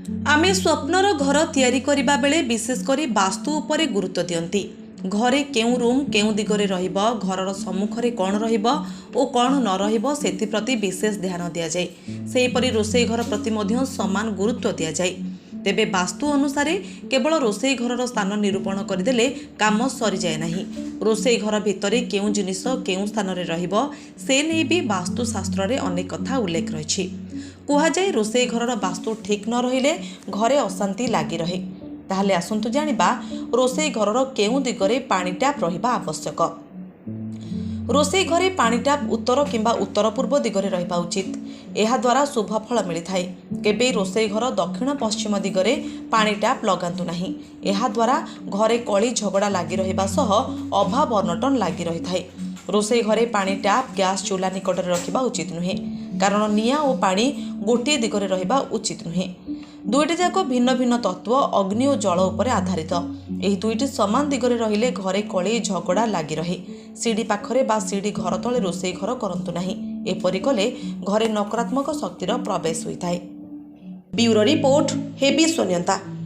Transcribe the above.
ଆମେ ସ୍ୱପ୍ନର ଘର ତିଆରି କରିବା ବେଳେ ବିଶେଷ କରି ବାସ୍ତୁ ଉପରେ ଗୁରୁତ୍ୱ ଦିଅନ୍ତି। ଘରେ କେଉଁ ରୁମ୍ କେଉଁ ଦିଗରେ ରହିବ, ଘରର ସମ୍ମୁଖରେ କ'ଣ ରହିବ ଓ କ'ଣ ନ ରହିବ, ସେଥିପ୍ରତି ବିଶେଷ ଧ୍ୟାନ ଦିଆଯାଏ। ସେହିପରି ରୋଷେଇ ଘର ପ୍ରତି ମଧ୍ୟ ସମାନ ଗୁରୁତ୍ୱ ଦିଆଯାଏ। ତେବେ ବାସ୍ତୁ ଅନୁସାରେ କେବଳ ରୋଷେଇ ଘରର ସ୍ଥାନ ନିରୂପଣ କରିଦେଲେ କାମ ସରିଯାଏ ନାହିଁ। ରୋଷେଇ ଘର ଭିତରେ କେଉଁ ଜିନିଷ କେଉଁ ସ୍ଥାନରେ ରହିବ, ସେ ନେଇ ବି ବାସ୍ତୁଶାସ୍ତ୍ରରେ ଅନେକ କଥା ଉଲ୍ଲେଖ ରହିଛି। କୁହାଯାଏ, ରୋଷେଇ ଘରର ବାସ୍ତୁ ଠିକ୍ ନ ରହିଲେ ଘରେ ଅଶାନ୍ତି ଲାଗି ରହେ। ତାହେଲେ ଆସନ୍ତୁ ଜାଣିବା ରୋଷେଇ ଘରର କେଉଁ ଦିଗରେ ପାଣି ଟ୍ୟାପ୍ ରହିବା ଆବଶ୍ୟକ। ରୋଷେଇ ଘରେ ପାଣି ଟ୍ୟାପ୍ ଉତ୍ତର କିମ୍ବା ଉତ୍ତର ପୂର୍ବ ଦିଗରେ ରହିବା ଉଚିତ। ଏହାଦ୍ୱାରା ଶୁଭ ଫଳ ମିଳିଥାଏ। କେବେ ରୋଷେଇ ଘର ଦକ୍ଷିଣ ପଶ୍ଚିମ ଦିଗରେ ପାଣି ଟ୍ୟାପ୍ ଲଗାନ୍ତୁ ନାହିଁ। ଏହାଦ୍ୱାରା ଘରେ କଳି ଝଗଡ଼ା ଲାଗି ରହିବା ସହ ଅଭାବ ଅନଟନ ଲାଗି ରହିଥାଏ। ରୋଷେଇ ଘରେ ପାଣି ଟ୍ୟାପ୍ ଗ୍ୟାସ୍ ଚୁଲା ନିକଟରେ ରଖିବା ଉଚିତ ନୁହେଁ, କାରଣ ନିଆଁ ଓ ପାଣି ଗୋଟିଏ ଦିଗରେ ରହିବା ଉଚିତ ନୁହେଁ। ଦୁଇଟି ଯାକ ଭିନ୍ନ ଭିନ୍ନ ତତ୍ତ୍ୱ, ଅଗ୍ନି ଓ ଜଳ ଉପରେ ଆଧାରିତ। ଏହି ଦୁଇଟି ସମାନ ଦିଗରେ ରହିଲେ ଘରେ କଳି ଝଗଡ଼ା ଲାଗି ରହେ। ସିଡ଼ି ପାଖରେ ବା ସିଡ଼ି ଘର ତଳେ ରୋଷେଇ ଘର କରନ୍ତୁ ନାହିଁ। ଏପରି କଲେ ଘରେ ନକାରାତ୍ମକ ଶକ୍ତିର ପ୍ରବେଶ ହୋଇଥାଏ। ବ୍ୟୁରୋ ରିପୋର୍ଟ, ହେବି ସ୍ୱନିୟନ୍ତା।